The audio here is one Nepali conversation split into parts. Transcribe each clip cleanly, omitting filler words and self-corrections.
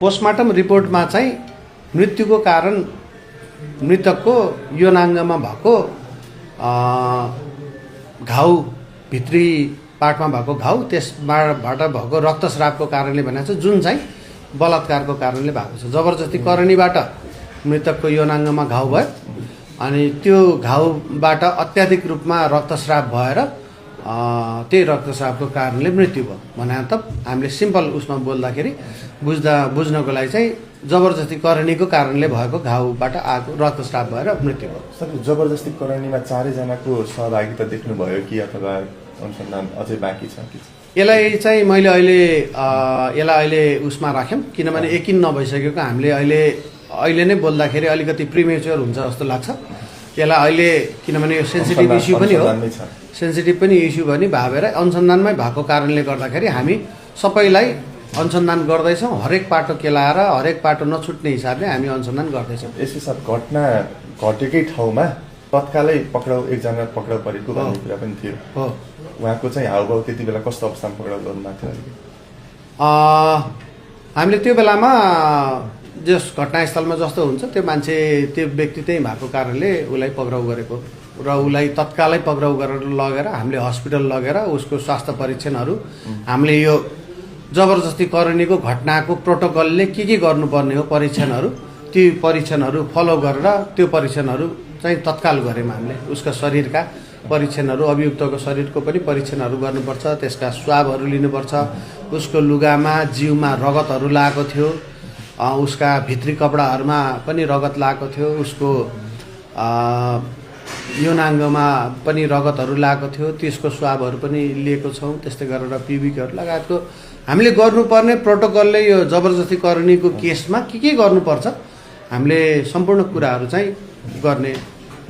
पोस्टमार्टम रिपोर्टमा चाहिँ मृत्युको कारण मृतकको यौनाङ्गमा भएको घाउ, भित्री पार्टमा भएको घाउ, त्यसबाट भएको रक्तस्रावको कारणले भनेको छ, जुन चाहिँ बलात्कारको कारणले भएको छ। जबरजस्ती करणीबाट मृतकको यौनाङ्गमा घाउ भयो अनि त्यो घाउबाट अत्याधिक रूपमा रक्तस्राव भएर त्यही रक्तस्रावको कारणले मृत्यु भयो भने त हामीले सिम्पल उसमा बोल्दाखेरि बुझ्नको लागि चाहिँ जबरजस्ती करणीको कारणले भएको घाउबाट आएको रक्तस्राव भएर मृत्यु भयो। सर, जबरजस्ती करणीमा चारैजनाको सहभागिता देख्नुभयो कि अथवा अनुसन्धान अझै बाँकी छ कि? यसलाई चाहिँ मैले अहिले उसमा राख्यौँ, किनभने यकिन नभइसकेको हामीले अहिले नै बोल्दाखेरि अलिकति प्रिमेच्योर हुन्छ जस्तो लाग्छ। यसलाई अहिले किनभने यो सेन्सिटिभ इस्यु पनि हो, सेन्सिटिभ पनि इस्यु पनि भएर अनुसन्धानमै भएको कारणले गर्दाखेरि हामी सबैलाई अनुसन्धान गर्दैछौँ। हरेक पाटो केलाएर हरेक पाटो नछुट्ने हिसाबले हामी अनुसन्धान गर्दैछौँ। यसै साथ घटना घटेकै ठाउँमा तत्कालै एकजना पक्राउ परेको भन्ने कुरा पनि थियो। हो, उहाँको चाहिँ हाउभाउ त्यति बेला कस्तो अवस्थामा पक्राउ गर्नुभएको थियो? हामीले त्यो बेलामा जस घटनास्थलमा जस्तो हुन्छ त्यो मान्छे, त्यो व्यक्ति त्यही भएको कारणले उसलाई पक्राउ गरेको र उसलाई तत्कालै पक्राउ गरेर लगेर हामीले हस्पिटल लगेर उसको स्वास्थ्य परीक्षणहरू हामीले यो जबरजस्ती करणीको घटनाको प्रोटोकलले के गर्नुपर्ने हो परीक्षणहरू, ती परीक्षणहरू फलो गरेर त्यो परीक्षणहरू चाहिँ तत्काल गऱ्यौँ हामीले। उसका शरीरका परीक्षणहरू, अभियुक्तको शरीरको पनि परीक्षणहरू गर्नुपर्छ, त्यसका स्वाबहरू लिनुपर्छ। उसको लुगामा, जिउमा रगतहरू लागेको थियो, उसका भित्री कपडाहरूमा पनि रगत लागेको थियो, उसको यौनाङ्गमा पनि रगतहरू लागेको थियो, त्यसको स्वाबहरू पनि लिएको छौँ। त्यस्तै गरेर पिबिकहरू लगायतको हामीले गर्नुपर्ने प्रोटोकलले यो जबरजस्ती करणीको केसमा के गर्नुपर्छ हामीले सम्पूर्ण कुराहरू चाहिँ गर्ने।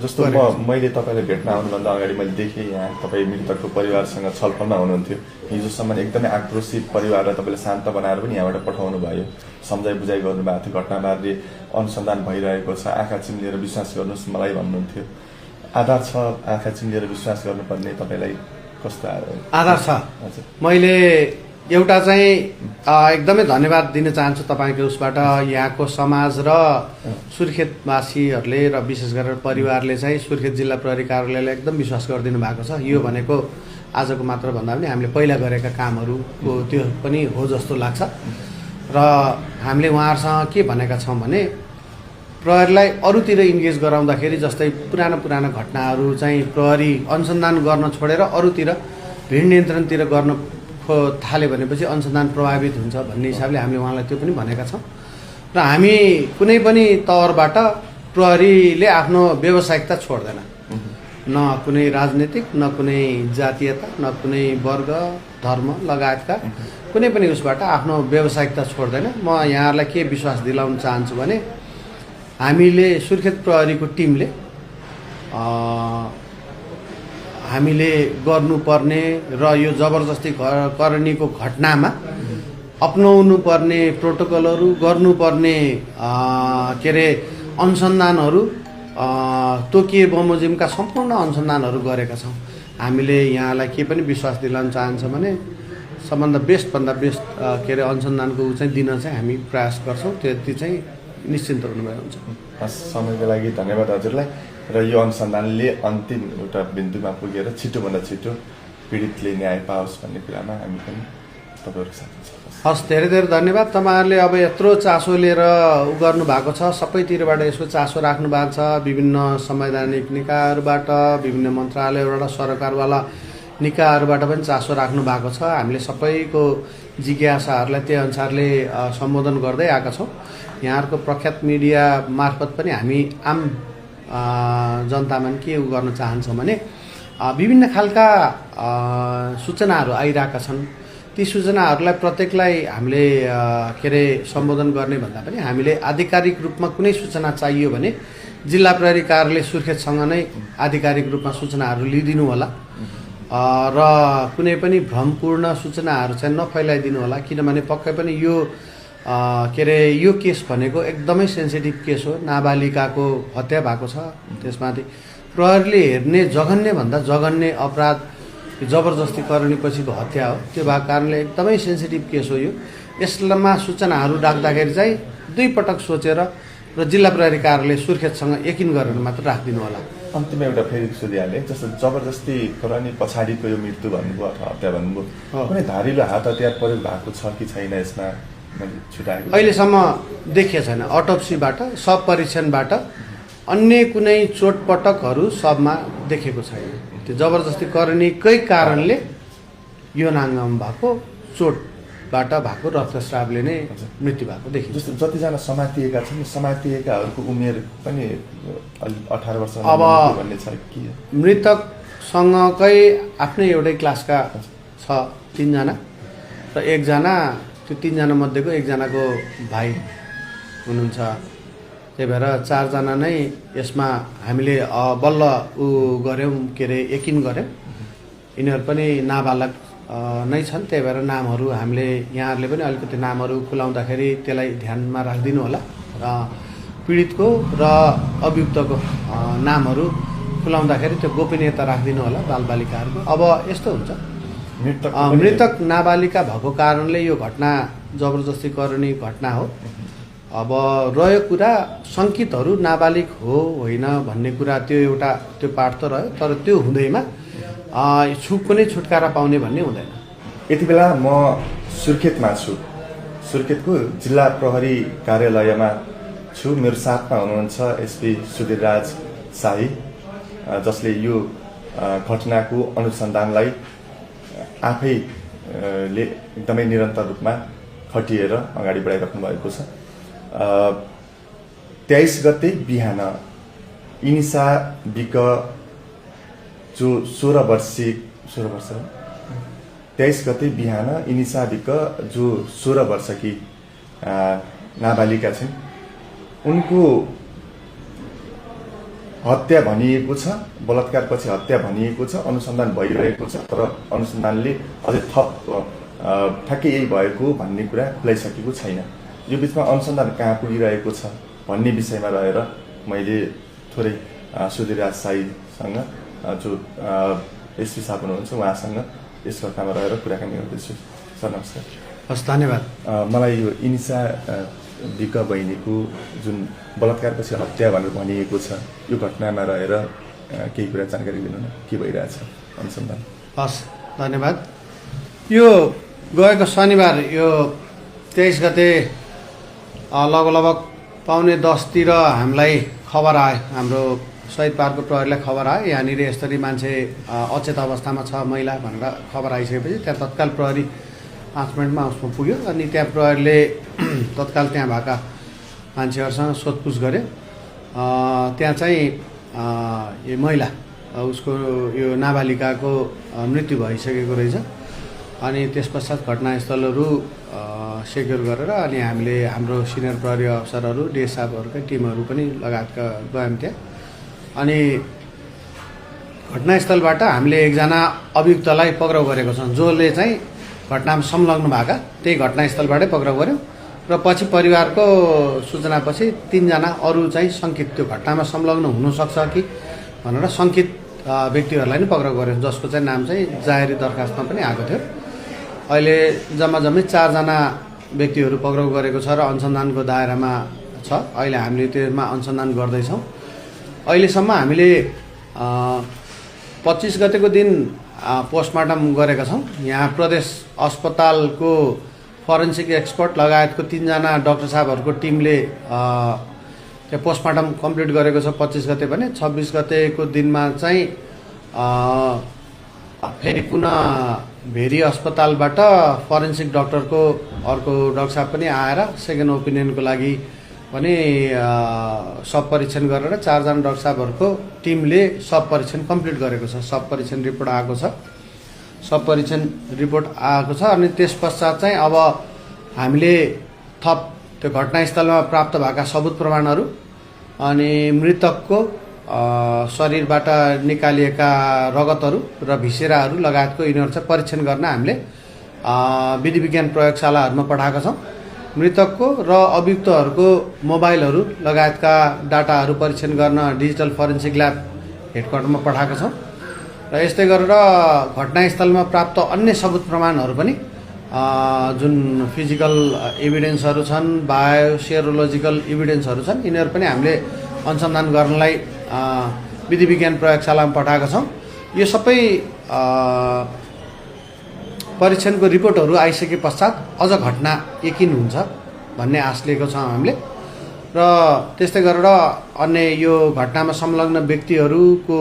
जस्तो मैले तपाईँलाई भेट्न आउनुभन्दा अगाडि मैले देखेँ यहाँ तपाईँ मृतकको परिवारसँग छलफलमा हुनुहुन्थ्यो। हिजोसम्म एकदमै आक्रोशित परिवारलाई तपाईँले शान्त बनाएर पनि यहाँबाट पठाउनु भयो, सम्झाइ बुझाइ गर्नुभएको थियो। घटनाबारे अनुसन्धान भइरहेको छ, आँखा चिम्लेर विश्वास गर्नुहोस् मलाई भन्नुहुन्थ्यो। आधार छ आँखा चिम्लेर विश्वास गर्नुपर्ने, तपाईँलाई कस्तो आधार छ? मैले एउटा चाहिँ एकदमै धन्यवाद दिन चाहन्छु तपाईँको उसबाट। यहाँको समाज र सुर्खेतवासीहरूले र विशेष गरेर परिवारले चाहिँ सुर्खेत जिल्ला प्रहरी कार्यालयलाई एकदम विश्वास गरिदिनु भएको छ। यो भनेको आजको मात्र भन्दा पनि हामीले पहिला गरेका कामहरूको त्यो पनि हो जस्तो लाग्छ। र हामीले उहाँहरूसँग के भनेका छौँ भने प्रहरीलाई अरूतिर इन्गेज गराउँदाखेरि, जस्तै पुराना घटनाहरू चाहिँ प्रहरी अनुसन्धान गर्न छोडेर अरूतिर भिड नियन्त्रणतिर गर्न थाल्यो भनेपछि अनुसन्धान प्रभावित हुन्छ भन्ने हिसाबले हामीले उहाँलाई त्यो पनि भनेका छौँ। र हामी कुनै पनि तवरबाट प्रहरीले आफ्नो व्यावसायिकता छोड्दैन, न कुनै राजनीतिक, न कुनै जातीयता, न कुनै वर्ग, धर्म लगायतका कुनै पनि उसबाट आफ्नो व्यावसायिकता छोड्दैन। म यहाँहरूलाई के विश्वास दिलाउन चाहन्छु भने हामीले सुर्खेत प्रहरीको टिमले हामीले गर्नुपर्ने र यो जबरजस्ती करणीको घटनामा अपनाउनु पर्ने प्रोटोकलहरू, गर्नुपर्ने अनुसन्धानहरू, तोकिए बमोजिमका सम्पूर्ण अनुसन्धानहरू गरेका छौँ। हामीले यहाँलाई के पनि विश्वास दिलाउन चाहन्छौँ भने सबभन्दा बेस्टभन्दा बेस्ट अनुसन्धानको चाहिँ दिन चाहिँ हामी प्रयास गर्छौँ। त्यति चाहिँ निश्चिन्त हुनुभयो हुन्छ। समयको लागि धन्यवाद हजुरलाई। र यो अनुसन्धानले अन्तिम एउटा बिन्दुमा पुगेर छिटोभन्दा छिटो पीडितले न्याय पाओस् भन्ने कुरामा हामी पनि तपाईँहरूको साथ छौँ। हस्, धेरै धेरै धन्यवाद। तपाईँहरूले अब यत्रो चासो लिएर गर्नु भएको छ, सबैतिरबाट यसको चासो राख्नु भएको छ। विभिन्न संवैधानिक निकायहरूबाट, विभिन्न मन्त्रालयबाट, सरकारवाला निकायहरूबाट पनि चासो राख्नु भएको छ। हामीले सबैको जिज्ञासाहरूलाई त्यही अनुसारले सम्बोधन गर्दै आएका छौँ। यहाँहरूको प्रख्यात मिडिया मार्फत पनि हामी आम जनतामा के गर्न चाहन्छौँ भने विभिन्न खालका सूचनाहरू आइरहेका छन्। ती सूचनाहरूलाई प्रत्येकलाई हामीले सम्बोधन गर्ने भन्दा पनि हामीले आधिकारिक रूपमा कुनै सूचना चाहियो भने जिल्ला प्रहरी कार्यालय सुर्खेतसँग नै आधिकारिक रूपमा सूचनाहरू लिइदिनु होला र कुनै पनि भ्रमपूर्ण सूचनाहरू चाहिँ नफैलाइदिनु होला। किनभने पक्कै पनि यो यो केस भनेको एकदमै सेन्सिटिभ केस हो। नाबालिकाको हत्या भएको छ, त्यसमाथि प्रहरीले हेर्ने जघन्यभन्दा जघन्य अपराध जबरजस्ती करणीपछिको हत्या हो। त्यो भएको कारणले एकदमै सेन्सिटिभ केस हो यो। यसमा सूचनाहरू राख्दाखेरि चाहिँ 2 पटक सोचेर र जिल्ला प्रहरी कार्यालय सुर्खेतसँग यकिन गरेर मात्र राखिदिनु होला। अन्तिम एउटा फेरि सोधिहालेँ, जस्तो जबरजस्ती तर नि पछाडिको यो मृत्यु भन्नुभयो अथवा हत्या भन्नुभयो, कुनै धारिलो हात हतियार प्रयोग भएको छ कि छैन यसमा मैले छुटाएको अहिलेसम्म देखिएको छैन। अटोप्सीबाट शव परीक्षणबाट अन्य कुनै चोटपटकहरू शवमा देखेको छैन। त्यो जबरजस्ती गर्नेकै कारणले यो नाङ्गामा भएको चोटबाट भएको रक्तस्रावले नै मृत्यु भएको देखिन्छ। जस्तो जतिजना समातिएका छन् समातिएकाहरूको उमेर पनि 18 वर्ष अब भन्ने छ कि मृतकसँगकै आफ्नै एउटै क्लासका छ 3 जना र एकजना त्यो 3 जना मध्येको एकजनाको भाइ हुनुहुन्छ। त्यही भएर 4 जना नै यसमा हामीले बल्ल गऱ्यौँ के अरे यकिन गऱ्यौँ यिनीहरू पनि नाबालक नै छन्। त्यही भएर नामहरू हामीले यहाँहरूले पनि अलिकति नामहरू खुलाउँदाखेरि त्यसलाई ध्यानमा राखिदिनु होला। र पीडितको र अभियुक्तको नामहरू खुलाउँदाखेरि त्यो गोपनीयता राखिदिनु होला बालबालिकाहरूको। अब यस्तो हुन्छ, मृतक नाबालिका भएको कारणले यो घटना जबरजस्ती गर्ने घटना हो। अब रह्यो कुरा शङ्कितहरू नाबालिग हो होइन भन्ने कुरा त्यो एउटा त्यो पाठ त रह्यो, तर त्यो हुँदैमा कुनै छुटकारा पाउने भन्ने हुँदैन। यति बेला म सुर्खेतमा छु, सुर्खेतको जिल्ला प्रहरी कार्यालयमा छु। मेरो साथमा हुनुहुन्छ एसपी सुधीरराज शाही, जसले यो घटनाको अनुसन्धानलाई आफैले एकदमै निरन्तर रूपमा खटिएर अगाडि बढाइराख्नु भएको छ। 23 गते बिहान इनिसा विक जो 16 वर्ष 23 गते बिहान इनिसा विक जो 16 वर्षकी नाबालिका छिन्, उनको हत्या भनिएको छ, बलात्कारपछि हत्या भनिएको छ, अनुसन्धान भइरहेको छ। तर अनुसन्धानले अझै थप ठ्याक्कै यही भएको भन्ने कुरा खुलाइसकेको छैन। यो बिचमा अनुसन्धान कहाँ पुगिरहेको छ भन्ने विषयमा रहेर मैले थोरै सुधीरराज शाहीसँग जो एसपी साहब हुनुहुन्छ उहाँसँग यस घटनामा रहेर कुराकानी गर्दैछु। सर नमस्कार। हस्, धन्यवाद। मलाई यो इनिसा विक बहिनीको जुन बलात्कारपछि हत्या भनेर भनिएको छ, यो घटनामा रहेर केही कुरा जानकारी दिनु न, के भइरहेछ अनुसन्धान? हस्, धन्यवाद। यो गएको शनिबार यो 23 गते लगभग 9:45 हामीलाई खबर आयो, हाम्रो शहीद पार्कको प्रहरीलाई खबर आयो यहाँनिर यसरी मान्छे अचेत अवस्थामा छ महिला भनेर खबर आइसकेपछि त्यहाँ तत्काल प्रहरी 5 मिनटमा उसमा पुग्यो। अनि त्यहाँ प्रहरीले तत्काल त्यहाँ भएका मान्छेहरूसँग सोधपुछ गर्यो। त्यहाँ चाहिँ यो महिला उसको यो नाबालिकाको मृत्यु भइसकेको रहेछ। अनि त्यस पश्चात घटनास्थलहरू सेक्युर गरेर अनि हामीले हाम्रो सिनियर प्रहरी अफसरहरू डिएस साहबहरूकै टिमहरू पनि लगायतका गयौँ त्यहाँ। अनि घटनास्थलबाट हामीले एकजना अभियुक्तलाई पक्राउ गरेको छौँ, जसले चाहिँ घटनामा संलग्न भएका, त्यही घटनास्थलबाटै पक्राउ गऱ्यौँ। र पछि परिवारको सूचनापछि 3 जना अरू चाहिँ शङ्कित त्यो घटनामा संलग्न हुनसक्छ कि भनेर शङ्कित व्यक्तिहरूलाई नै पक्राउ गऱ्यौँ, जसको चाहिँ नाम चाहिँ जाहेरी दरखास्तमा पनि आएको थियो। अहिले जम्मै 4 जना व्यक्तिहरू पक्राउ गरेको छ र अनुसन्धानको दायरामा छ। अहिले हामीले त्यसमा अनुसन्धान गर्दैछौँ। अहिलेसम्म हामीले 25 गतेको दिन पोस्टमार्टम गरेका छौँ। यहाँ प्रदेश अस्पतालको फरेन्सिक एक्सपर्ट लगायतको 3 जना डाक्टर साहबहरूको टिमले त्यहाँ पोस्टमार्टम कम्प्लिट गरेको छ 25 गते भने। 26 गतेको दिनमा चाहिँ फेरि पुनः भेरी अस्पतालबाट फरेन्सिक डाक्टरको अर्को डाक्टर साहब पनि आएर सेकेन्ड ओपिनियनको लागि पनि सब परीक्षण गरेर 4 जना डाक्टर साहबहरूको टिमले सब परीक्षण कम्प्लिट गरेको छ। सब परीक्षण रिपोर्ट आएको छ, सब परीक्षण रिपोर्ट आएको छ। अनि त्यस पश्चात चाहिँ अब हामीले थप त्यो घटनास्थलमा प्राप्त भएका सबुत प्रमाणहरू अनि मृतकको शरीरबाट निकालिएका रगतहरू र भिसेराहरू लगायतको यिनीहरू चाहिँ परीक्षण गर्न हामीले विधि विज्ञान प्रयोगशालाहरूमा पठाएका छौँ। मृतकको र अभियुक्तहरूको मोबाइलहरू लगायतका डाटाहरू परीक्षण गर्न डिजिटल फरेन्सिक ल्याब हेडक्वार्टरमा पठाएका छौँ। र यस्तै गरेर घटनास्थलमा प्राप्त अन्य सबुत प्रमाणहरू पनि जुन फिजिकल एभिडेन्सहरू छन्, बायो सेरोलोजिकल एभिडेन्सहरू छन्, यिनीहरू पनि हामीले अनुसन्धान गर्नलाई विधि विज्ञान प्रयोगशालामा पठाएका छौँ। यो सबै परीक्षणको रिपोर्टहरू आइसके पश्चात अझ घटना यकिन हुन्छ भन्ने आश लिएको छौँ हामीले। र त्यस्तै गरेर अन्य यो घटनामा संलग्न व्यक्तिहरूको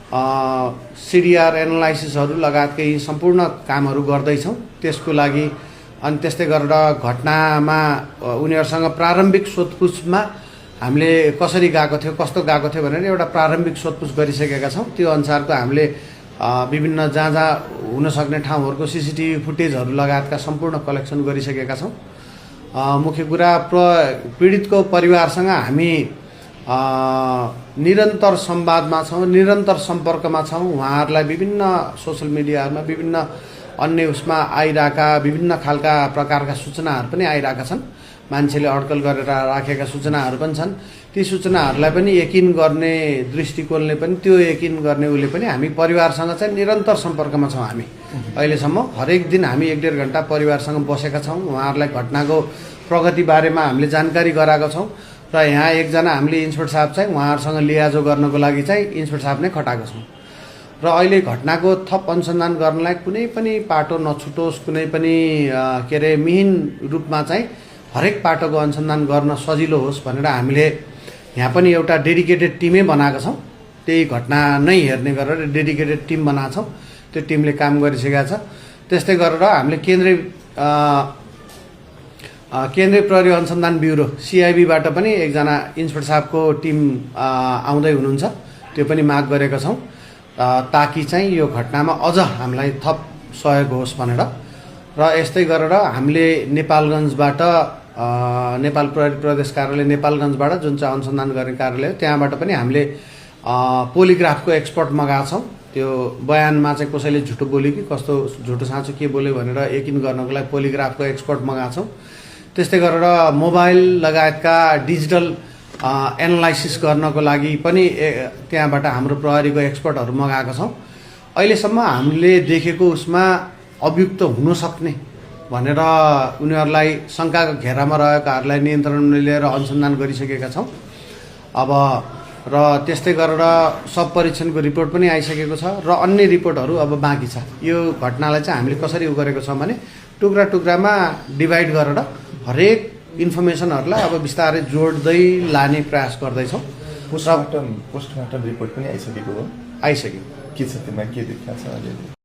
सिडिआर एनालाइसिसहरू लगायतका यी सम्पूर्ण कामहरू गर्दैछौँ त्यसको लागि। अनि त्यस्तै गरेर घटनामा उनीहरूसँग प्रारम्भिक सोधपुछमा हामीले कसरी गएको थियो, कस्तो गएको थियो भनेर एउटा प्रारम्भिक सोधपुछ गरिसकेका छौँ। त्यो अनुसारको हामीले विभिन्न जहाँ जहाँ हुनसक्ने ठाउँहरूको सिसिटिभी फुटेजहरू लगायतका सम्पूर्ण कलेक्सन गरिसकेका छौँ। मुख्य कुरा पीडितको परिवारसँग हामी निरन्तर संवादमा छौँ, निरन्तर सम्पर्कमा छौँ। उहाँहरूलाई विभिन्न सोसल मिडियाहरूमा विभिन्न अन्य उसमा आइरहेका विभिन्न खालका प्रकारका सूचनाहरू पनि आइरहेका छन्। मान्छेले अड्कल गरेर राखेका सूचनाहरू पनि छन्। ती सूचनाहरूलाई पनि यकिन गर्ने दृष्टिकोणले पनि त्यो यकिन गर्ने उसले पनि हामी परिवारसँग चाहिँ निरन्तर सम्पर्कमा छौँ। हामी अहिलेसम्म हरेक दिन हामी 1-1.5 घन्टा परिवारसँग बसेका छौँ। उहाँहरूलाई घटनाको प्रगति बारेमा हामीले जानकारी गराएका छौँ। र यहाँ एकजना हामीले इन्सपेक्टर साहब चाहिँ उहाँहरूसँग लियाजो गर्नको लागि चाहिँ इन्सपेक्टर साहब नै खटाएका छौँ। र अहिले घटनाको थप अनुसन्धान गर्नलाई कुनै पनि पाटो नछुटोस्, कुनै पनि मिहिन रूपमा चाहिँ हरेक पाटोको अनुसन्धान गर्न सजिलो होस् भनेर हामीले यहाँ पनि एउटा डेडिकेटेड टिमै बनाएका छौँ। त्यही घटना नै हेर्ने गरेर डेडिकेटेड टिम बनाएको छौँ। त्यो टिमले काम गरिसकेका छ। त्यस्तै गरेर हामीले केन्द्रीय प्रहरी अनुसन्धान ब्युरो CIB-बाट पनि एकजना इन्सपेक्टर साहबको टिम आउँदै हुनुहुन्छ। त्यो पनि माग गरेका छौँ ताकि चाहिँ यो घटनामा अझ हामीलाई थप सहयोग होस् भनेर। र यस्तै गरेर हामीले नेपालगञ्जबाट नेपाल प्रहरी प्रदेश कार्यालय नेपालगञ्जबाट जुन चाहिँ अनुसन्धान गर्ने कार्यालय त्यहाँबाट पनि हामीले पोलिग्राफको एक्सपर्ट मगाएको छौँ। त्यो बयानमा चाहिँ कसैले झुटो बोल्यो कि कस्तो झुटो साँचो के बोल्यो भनेर यकिन गर्नको लागि पोलिग्राफको एक्सपर्ट मगाएको छौँ। त्यस्तै गरेर मोबाइल लगायतका डिजिटल एनालाइसिस गर्नको लागि पनि त्यहाँबाट हाम्रो प्रहरीको एक्सपर्टहरू मगाएका छौँ। अहिलेसम्म हामीले देखेको उसमा अभियुक्त हुन सक्ने भनेर उनीहरूलाई शङ्काको घेरामा रहेकाहरूलाई नियन्त्रणमा लिएर अनुसन्धान गरिसकेका छौँ। अब र त्यस्तै गरेर सब परीक्षणको रिपोर्ट पनि आइसकेको छ र अन्य रिपोर्टहरू अब बाँकी छ। यो घटनालाई चाहिँ हामीले कसरी गरेको छौँ भने टुक्रा टुक्रामा डिभाइड गरेर हरेक इन्फर्मेसनहरूलाई अब बिस्तारै जोड्दै लाने प्रयास गर्दैछौँ। पोस्टमार्टम रिपोर्ट पनि आइसकेको हो? आइसक्यो। के छ त्यसमा, के देखिएको छ अहिले?